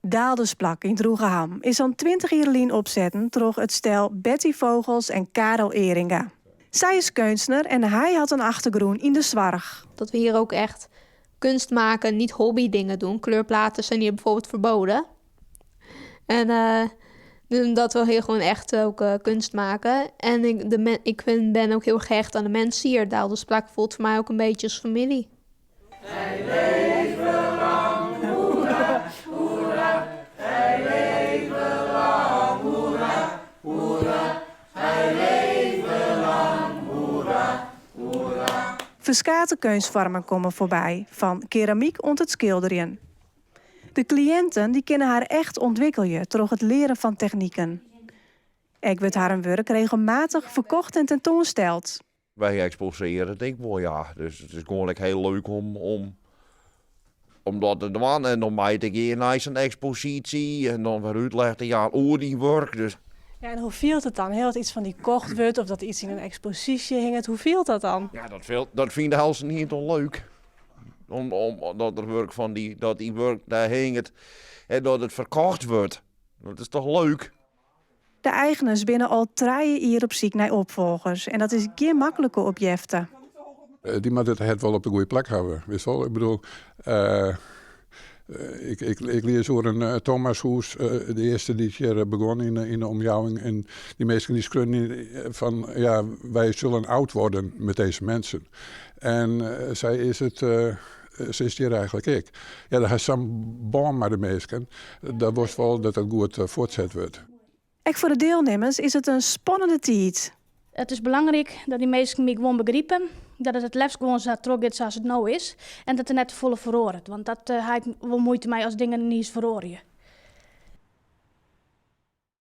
Daaldersplak yn Droegeham is sa'n 20 jier lyn opsetten troch it stel Betty Vogels en Karel Eringa. Sy is keunstner en hy hat in achtergrûn yn de soarch. Dat we hier ook echt kunst maken, niet hobby dingen doen. Kleurplaten zijn hier bijvoorbeeld verboden. En uh, dat we hier gewoon echt ook kunst maken. En ik, de ik vind, ben ook heel gehecht aan de mensen hier. Daaldersplak voelt voor mij ook een beetje als familie. Hij leve lang, hoera, hoera. Hij leve lang, hoera, hoera. Hij leve lang, hoera, hoera. Ferskate keunstfoarmen komme foarby, fan keramyk oant it skilderjen. De kliïnten dy kinne har echt ûntwikkelje troch it learen fan techniken. Ek wurdt harren wurk regelmatich ferkocht en tentoansteld. Wy eksposearje it ek wol, ja. Dus it is gewoan ek hiel leuk om dat te dwaan. En dan mei ik gean nei sa'n eksposysje en dan wer útleg te jaan oer dyn wurk. Dus. Ja, en hoe fielt it dan? Hè, as yts fan dy kocht wurdt of dat yts yn in eksposysje hinget, hoe fielt dat dan? Ja, dat fynt de helte toch leuk. Om dat der wurk fan dy, dat dy wurk dêr hinget en dat it ferkocht wurdt. Dat is toch leuk? De eigeners binne al 3 jier op syk nei opfolgers en dat is gjin maklike opjefte. Dy moat it hert wol op de goede plak hawwe, witst wol? Ik bedoel, ik lies oer in Thomas Hoes, de earste dy't hjir begûn yn de omjouwing. En dy minsken dy skreaunen fan, ja, wij zullen oud worden met deze mensen. En sy is it, se is hjir eigentlik ek. Ja, der hat sa'n bân mei de minsken, dat wolst wol dat it goed fuortset wurdt. Ek foar de dielnimmers is it in spannende tiid. It is belangryk dat dy minsken my gewoan begripe. Dat it it leafst gewoan sa trochgiet sa as it no is. En dat der net te folle feroaret. Want dat ha ik wol muoite mei as dingen yniens feroarje.